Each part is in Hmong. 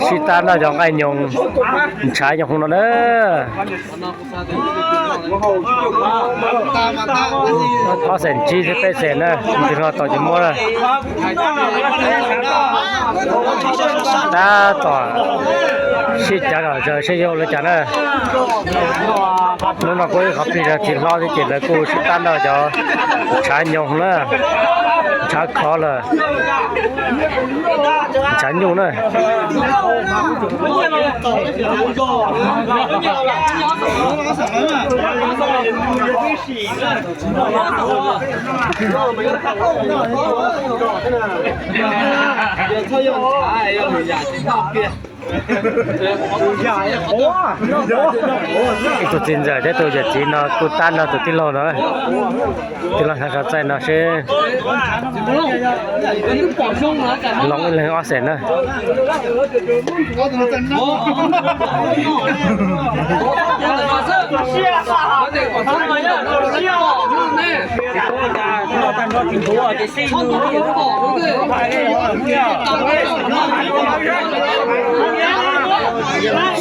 Sib tab noj cov nqaij nyoos, ntshav nyoos no na. Ob xees tsib thiab peb xees na, tus no tau cov muab na. Tab tom sib cav kom seb yuav ua li cas na. Hnub no kuj ib qhov plig rau txiv hlob thiab ces lawv kuj sib tab noj cov ntshav nyoos na, ntshav khov lawm, ntshav nyuj na. Ib tug txiv ntxawm thiab tus yawm txiv no kuj tab nrog tus tij laug no, tij laug nrog txaij no seb loo ib leeg ob xees na.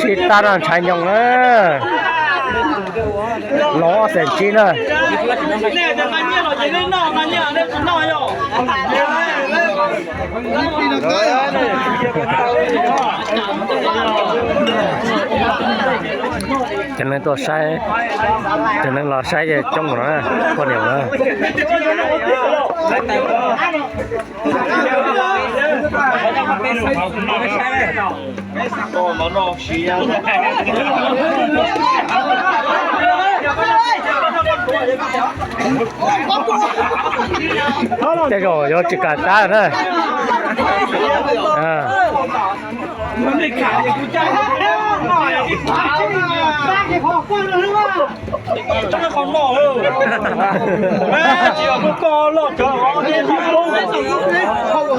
Sib tab noj ntshav nyoos na. Loo ob xees tsib na. Cov neeg tuaj saib, cov neeg los saib coob no, poj niam na. Tej zaum yuav tsis kam tab na.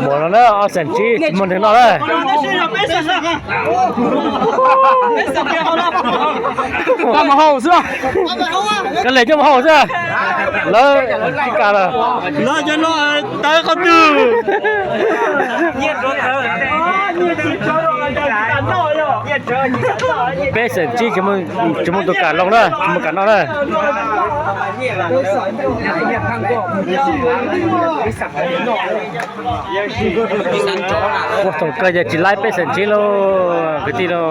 Muaj no na, ob xees tsib tsis muaj neeg noj na. Koj mus hauj xwb, koj leg coj mus hauj xwb. Lawv tsis kam lawm. Lawv cov no tawv qhov twg? Peb xeem tsib tsis muaj tus kam loo na, tsis muaj kam noj na. Ua thaum kawg yog tsis laib peb xeem tsib lauj kwv tij lauj.